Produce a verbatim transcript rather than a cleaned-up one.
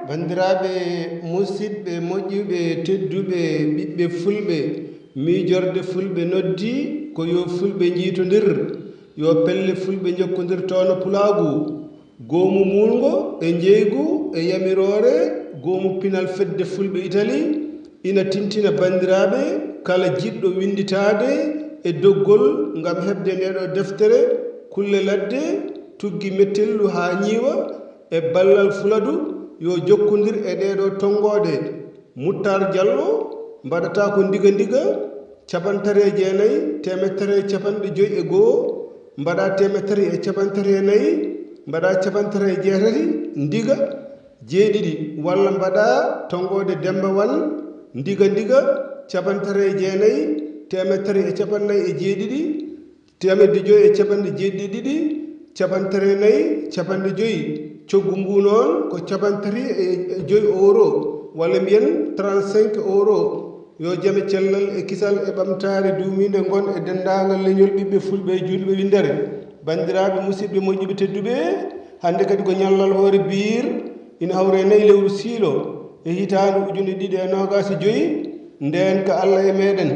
Banndiraaɓe musidɓe moƴƴuɓe tedduɓe, ɓiɓɓe fulɓe, miijorde fulɓe noddi ko yo fulɓe njiitondir, yo pelle fulɓe njokkondir toono pulaagu. Goomu muulngo e njeeygu e yamiroore goomu pinal fedde fulɓe Itali ina tintina banndiraaɓe kala jiɗɗo winnditaade e doggol ngam heɓde ndeeɗo deftere, kulle ladde, tuggi mettellu haa ñiiwa, e ballal Fuladu, yo jokkondir e ɗeeɗo tonngooɗe. Muttar Jallo, mbaɗata ko Ndiga Ndiga, capanɗe tati e jeenayi, teemedde tati e capanɗe joyi e goo, mbaɗa teemedde tati e capanɗe tati e nayi, mbaɗa capanɗe tati e jeetati, Ndiga, jeeɗiɗi, walla mbaɗa tonngooɗe Demmba Wan, Ndiga Ndiga, capanɗe tati e jeenayi, teemedde tati e capanɗe nayi e jeeɗiɗi, teemedde joyi e capanɗe jeeɗiɗi e ɗiɗi, capanɗe tati e nayi, capanɗe joyi. Coggu ngu noon ko capanɗe tati e joyi euro, walla mbiyen trente-cinq euro. Yo jam e cellal e kisal e ɓamtaare duumiinde ngon e denndaangal leñol ɓiɓɓe fulɓe e juulɓe winndere. Banndiraaɓe musidɓe moƴƴuɓe tedduɓe, hannde kadi ko ñallal hoore biir, ina hawre nayi lewru siilo e hitaande ujunere ɗiɗi e noogaas e joyi, ndeen ka Allah e meeɗen.